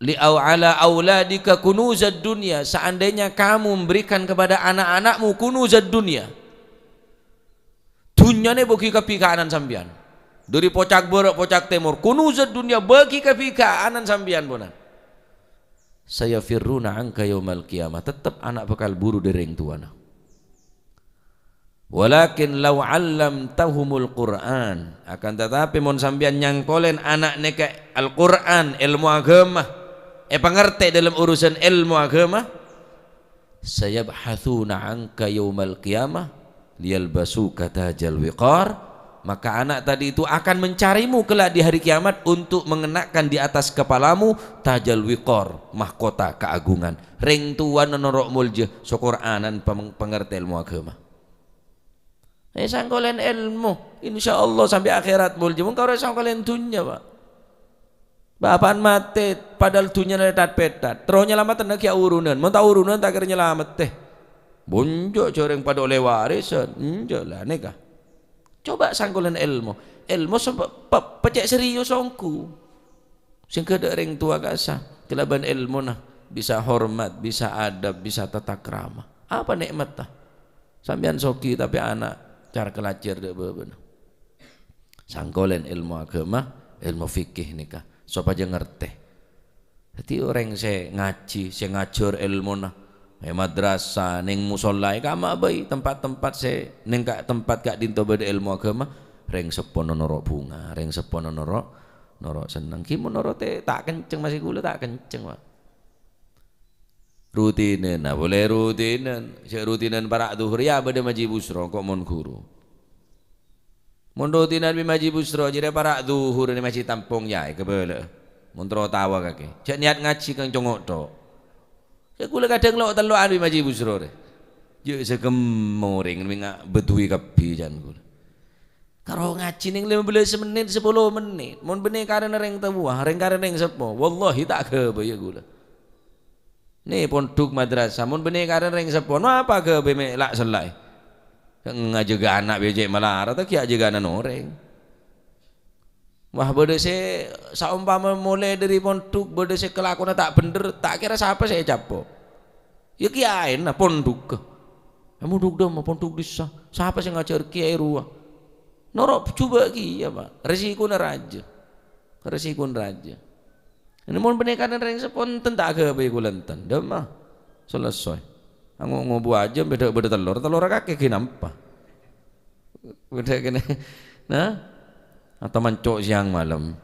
li au ala auladika kunuzad dunya," seandainya kamu memberikan kepada anak-anakmu kunuzad dunya, dhunnyana bâgi kabbhi ka ana'na sampèyan. Dâri pocak bârâ', pocak tèmor, kunuzad dunya bâgi kabbhi ka ana'na sampèyan, ponan. "Sayafirruna anka yaumal qiyamah," tettep ana' bhâkal buru dâri rèng towana. "Walakin lau 'allamtahumul Qur'an," akan tatapè mon sampèyan nyangkolèn ana' nèka Al-Qur'an, èlmo aghâma, èpangartè dâlem urusan èlmo aghâma, "sayabhatsuna 'anka yaumal qiyamah liyalbasuka tajal wiqar," maka anak tadi itu akan mencarimu kelak di hari kiamat untuk mengenakan di atas kepalamu tajal wiqar, mahkota keagungan. Rèng towana noro' molja, sokor ana'na pameng-, pangartè èlmo aghâma. Eh, sangkolèn èlmo, insyaallah sampè' akhèrat molja. Mon karo sangkolèn dhunnya, Pak. Bapa'na matè, padahal dhunnyana lètat-pètat. Terro nyalamettana ghi' urunan. Mon ta' urunan, ta' kèra nyalamettè. Bonjo' jhâreng padâ ollè warisan. Enjâ' la nèka. Coba sangkolèn èlmo. Èlmo sè pe-, pe-, pècè' serius ongghu. Sehingga dâ' rèng towa ka'assa kalabân èlmona bisa hormat, bisa adab, bisa tatakrama. Apa nè'matta? Sampèyan soghi, tapè ana' car-kalajâr dâ' bâbâna. Sangkolèn èlmo aghâma, èlmo fikih nèka, sopajâ ngartè. Dhâddhi orèng sè ngajhi, sè ngajhâr èlmona, è madrasah, neng mosolla, è ka'amma bhâi, tempat-tempat sè, neng ka-, tempat ka'dinto bâdâ èlmo aghâma, rèng seppona noro' bhunga, rèng seppona noro', noro' senneng. Ghi' mon noro'è ta' kenceng, masè ghulâ ta' kenceng, Pak. Rutinan, nah, polè rutinan. Sè rutinan para' dhuhur, ya, bâdâ majhi busro, ko' mon ghuru. Mon rutinan bi' majhi busro, jârèya para' dhuhur neng majhi tampong, ya, kabâlâ'â. Mon terro tawa kakè. Jhâ' niyat ngajhi kèng congo' tho'. Sè ghulâ kadhâng lo'-tello'an bi' majhi busro, rè. Jhâ' sè kemmo rèng neng nga-, bâdhuwi kabbhi, can ghulâ. Karo ngajhi neng lèma bellâs mennit, sapolo mennit. Mon bânnè karèna rèng towa, rèng karèna rèng seppo. Wallahi ta' ghâbâyâ ghulâ. Nè, pondhuk madrasah, mon bânnè karèna rèng seppo, napa ghâbây mè' la'-sella'è? Ngajâgâ ana' bhâi cè' malarat, ta' ghi' ajâgâna orèng. Wah, bâdâ sè saompama molè dâri pondhuk, bâdâ sè kalakowanna ta' bhendher, ta' kèra sapa sè ècapo'? Ya, kèyaèna pondhughâ. È mondhuk dâmma, pondhuk dissa. Sapa sè ngajhâr kèyaè rowa? Noro' jhubâ' kèya, Pak. Rèsikona rajâ. Rèsikona rajâ. Nè, mon bânnè karèna rèng seppo, enten ta' aghâbây ghulâ enten. Dâmma. Selesai. Ango-, ngobu ajâm bâdâ, bâdâ tellor, tellorra kakè ghi' nampa. Bâdâ kènè. Nah? Atau manco' sèyang malem.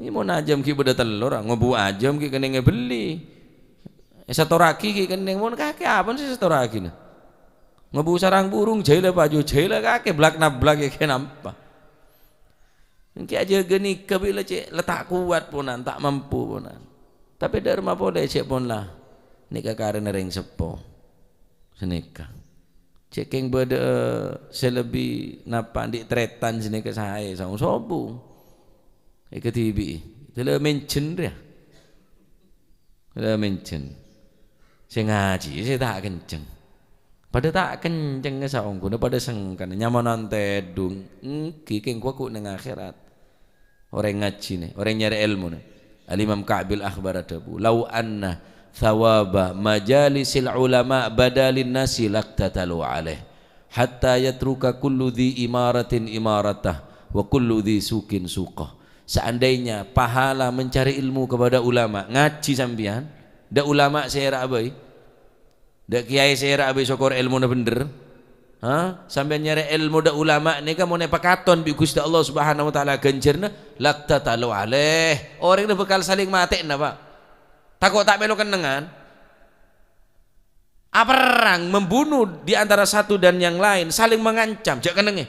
Nè, mon ajâm ghi' bâdâ tellor, ngobu ajâm ghi' kènè ngabellè. Èsatorraghi ghi' kènè, mon kakè apa sè èsatorraghina? Ngobu sarang burung, jhâilâ paju, jhâilâ kakè, blak-nablak ghi' nampa. Ènggi ajâgâ nèka bilâ cè' la ta' kowat ponan, ta' mampu ponan. Tapè dâ' remma polè cè' pon la nèka karèna rèng seppo. Sanèka. Cè' kèng bâdâ, eh, sè lebbi napa andi' tarètan sanèka saè, saong sobung. Èkadhibi'i. Dâlâ menjen rèya. La menjen. Sè ngajhi, sè ta' kenceng. Padâ ta' kenceng saongghuna, padâ sengkana. Nyamana tèdung. Ènggi kèng kowa ghu' neng akhèrat. Orèng ngajhina, orèng nyarè èlmona. Al-Imam Ka'bil Akhbar adhâbu, "Lau anna thawaba majalisil ulama badalin nasi laktatalu alaih. Hatta yatruka kullu dhi imaratin imaratah, wa kullu dhi suqin suqah." Seandainya pahala mencari ilmu kepada ulama, ngajhi sampèyan, dâ' ulama sè èra' bhâi, dâ' kèyaè sè èra' bhâi sokor èlmona bhendher, Ha? Sampèyan nyarè èlmo dâ' ulama nèka mon èpakaton bi' Ghustè Allah Subhanahu wa Ta'ala ghânjhârânna, laqtatalu alaih. Orèngnga bhâkal salèng matè'ana, Pak. Tako' ta' mèlo kennengngan. Aperrang, membunuh di antara satu dan yang lain, saling mengancam, jhâ' kennengngè.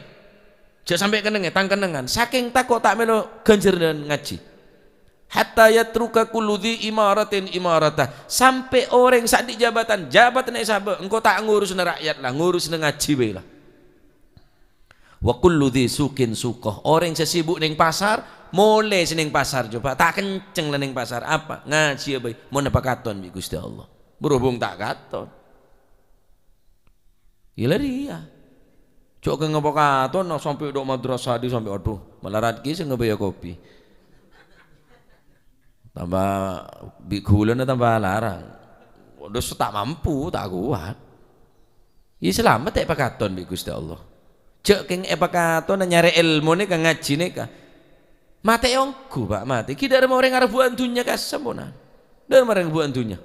Jhâ' sampè' kennengngè, tang kennengngan. Sakèng tako' ta' mèlo ghânjhârânna ngajhi. "Hatta yatruka kullu dzi imaratin imaratah." Sampè' orèng sè andi' jabatan, jabatanna èsabâ', engko' ta' ngurusana ra'yat la, ngurusana ngajhi bhâi la. "Wa kullu dzi suqin suqah." Orèng sè sibuk neng pasar, molè sè neng pasar coba. Ta' kenceng la neng pasar. Apa? Ngajhiyâ bhâi. Mon èpakaton bi' Ghustè Allah. Berhubung ta' katon. Iyâ la rèya. Jhâ' kèng ngapa katon, sampè' dâ' madrasah dhi sampè', adhu, malarat ghi' sè ngabâyâ kopi. Tamba bi' ghulâna tamba larang. Waduh, ta' mampu, ta' kowat. Iyâ salamet èpakaton bi' Ghustè Allah. Jhâ' kèng èpakaton nyarè èlmo nèka, ngajhi nèka. Matè ongghu, Pak, matè. Ghi' dâremma orèng arebbhuwân dhunnya kasemmonan. Dâremma orèng arebbhuwân dhunnya.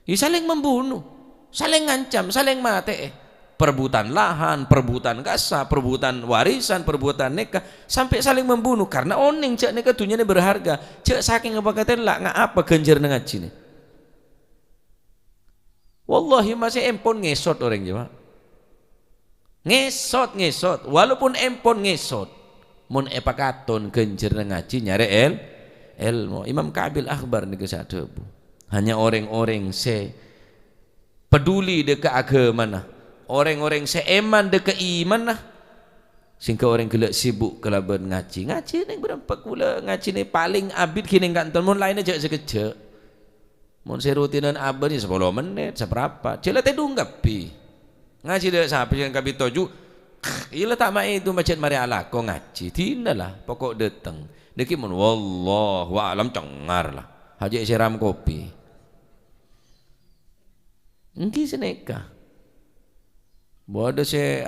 Ya, saling membunuh, saling ngancam, saling matè'è. Perebutan lahan, perebutan kassa, perebutan warisan, perebutan nèka, sampè' saling membunuh karena onèng jhâ' nèka dhunnyana berharga. Jhâ' sakèng apa katèn la nga-, apa ghânjhârânna ngajhina. Wallahi, masè empon ngèsot orèng jâ, Pak. Ngèsot, ngèsot, walaupun empon ngèsot, mon èpakaton ghânjhârânna ngajhi nyarè èl-, èlmo. Imam Ka'bil Akhbar nèka sè adhâbu, hanya orèng-orèng sè peduli dâ' ka aghâmana, orèng-orèng sè èman dâ' ka imanna, sehingga orèng ghellâ' sibuk kalabân ngajhi. Ngajhi neng bârâmpa kaulâ ngajhina palèng abit ghi neng kantor, mon laènna jhâ' sakejjhâ'. Mon sè rutinan abâ' nè sapolo mennit, saprapat. Jhâ' la tèdung kabbhi. Ngajhi dâ' sabbhân kabbhi toju', iyâ la ta' ma' èdung pajhât marè alako ngajhi. Dina la, poko' dâteng. Nèkè mon wallahu a'lam cengngar la. Hajâ' èsèram kopi. Ènggi sanèka. Bâdâ sè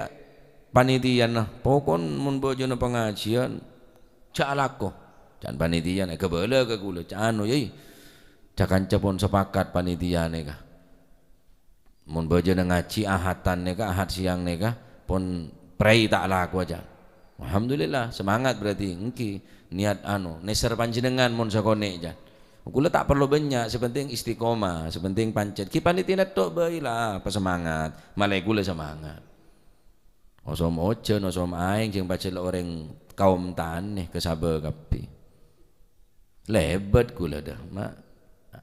panitiana, pokon mon bâjâna pangajiân, jhâ' alako. Can panitiana èkabâlâ ka kaulâ, ca-, anu, yâ, ca-kanca pon sapakat panitia nèka. Mon bâjâna ngajhi Ahaddan nèka, Ahad siang nèka, pon prèi ta' alako, can. Alhamdulillah, semangat berarti. Ènggi, niat anu, nèser panjhennengngan mon sakonè', can. Kaulâ ta' parlo bânnya', sè penting istiqomah, sè penting pancet. Ghi panitiana tho' bhâi la, pasemangat. Malè kaulâ semangat. Osom ojhân, osom aèng, jhâng pajhât la orèng kaum tanè, kasabâ kabbhi. Lèbât kaulâ dâ', ma'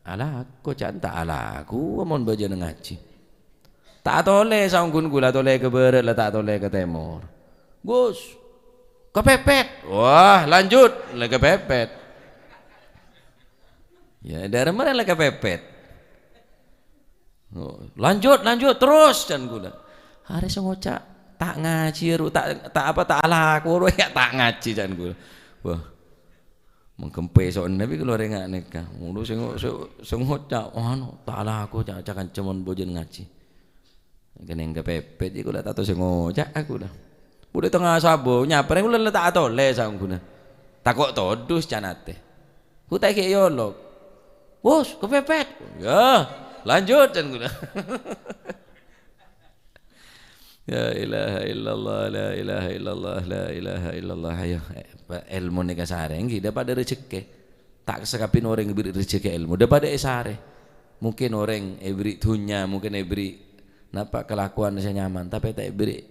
alako, can ta' alako, mon bâjâna ngajhi. Ta' atolè saongghuna kaulâ, atolè ka bârât la ta' atolè ka tèmor. "Gus, kepepet." "Wah, lanjut." La kepepet. Yâ, dâremma la kepepet. Oh, "Lanjut, lanjut, terus," can kaulâ. Arè sè ngoca', "Ta' ngajhi, ru, ta', ta', apa, ta' alako, ru, yâ, ta' ngajhi," can kaulâ. Wah. Mangkempè so'enna bi' kaulâ rèng nèka. Mulu sè ngo-, sè, sè ngoca', anu, ta' alako, ca-, ca-, kanca mon bâjâna ngajhi. Kennèng kepepet, jâ' kaulâ ta' tao sè ngoca' kaulâ. Budhâ tengnga sabâ, nyaprèng kaulâ la ta' atolè saongghuna. Tako' todus can atè. Ku ta' ghi' èolok. "Gus, kepepet." "Yâ, lanjut," can kaulâ. La ilaha illallah, la ilaha illallah, la ilaha illallah. Ayo, eh, pa-, èlmo nèka sarè, ènggi, dâ' padâ rejekkè. Ta' sakabin orèng èberri' rejekkè èlmo, dâ' padâ èsarè. Mungkin orèng èberri' dhunnya, mungkin èberri', napa, kalakowan sè nyaman, tapè ta' èberri'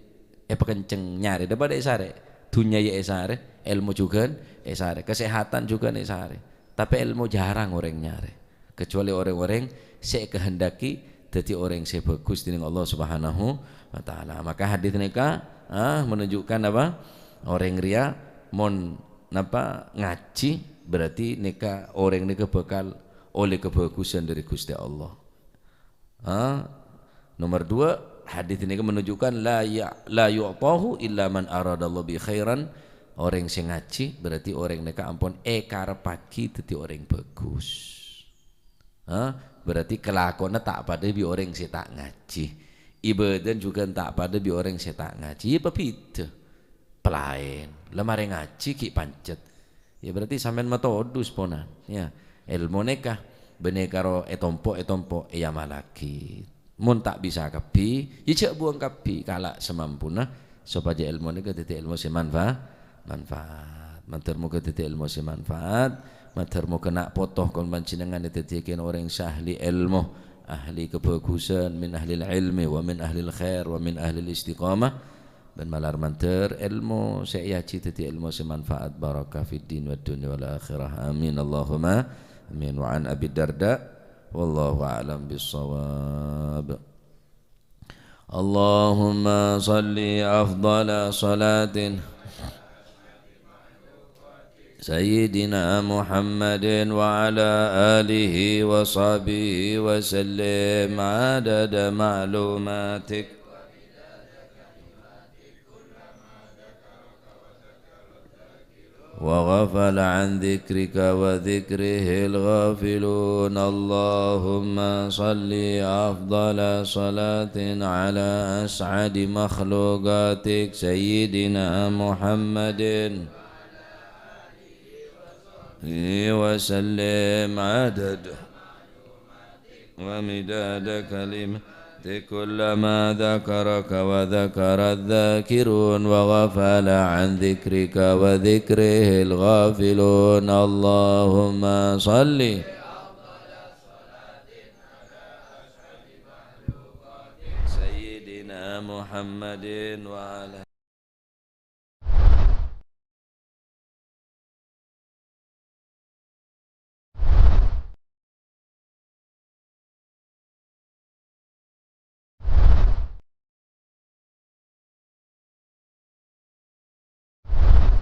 èpakenceng nyarè, dâ' padâ èsarè. Dhunnya yâ èsarè, èlmo jhughân èsarè, kasèhatan jhughân èsarè. Tapè èlmo jhârâng orèng nyarè. Kecuali orèng-orèng sè èkahendaki dhâddhi orèng sè bhâghus dening Allah Subhanahu wa Ta'ala. Maka hadis nèka, ah, menunjukkan apa? Orèng rèya mon, napa, ngajhi, berarti nèka, orèng nèka bhâkal ollè kabhâghusân dâri Ghustè Allah. Ah, nomor dua, hadis nèka menunjukkan la ya-, la yu'tahu illa man aradallahu bi khairan. Orèng sè ngajhi berarti orèng nèka ampon èkarebbhâghi dhâddhi orèng bhâghus. Ha? Berarti kalakowanna ta' padâ bi' orèng sè ta' ngajhi. Ibâdâna jhughân ta' padâ bi' orèng sè ta' ngajhi. Yâ, pabhidhâ. Palaèn. La marè ngajhi ghi' pancet. Yâ, berarti sampèyan matodus, ponan. Yâ, èlmo nèka bânnè karo ètompo'-ètompo' èamallaghi. Mon ta' bisa kabbhi, ya jhâ' buwâng kabbhi, kala' samampuna, sopajâ èlmo nèka dhâddhi èlmo sè manfa-, manfaat. Mandhâr moghâ dhâddhi èlmo sè manfaat, mandhâr moghâ na' poto kaulâ panjhennengngan èdhâddhiyâghin orèng sè ahli èlmo, ahli kabhâghusân, min ahlil ilmi, wa min ahlil khair, wa min ahlil istiqamah. Bân malar mandhâr èlmo sè èajhi dhâddhi èlmo sè manfaat, barakah fid din wad dunya wal akhirah. Amin, Allahumma amin. Wa an Abi Darda, wallahu a'lam bissawab. Allahumma shalli afdhala shalatin Sayyidina Muhammadin wa ala alihi wa sahbihi wa sallim adada ma'lumatik. وغفل عن ذكرك وذكره الغافلون. اللهم صل أفضل صلاة على أسعد مخلوقاتك سيدنا محمد وسلم عدد ومداد كلماتك كلما ذكرك وذكر الذاكرون وغفل عن ذكرك وذكره الغافلون. اللهم صل سيدنا محمد وعلى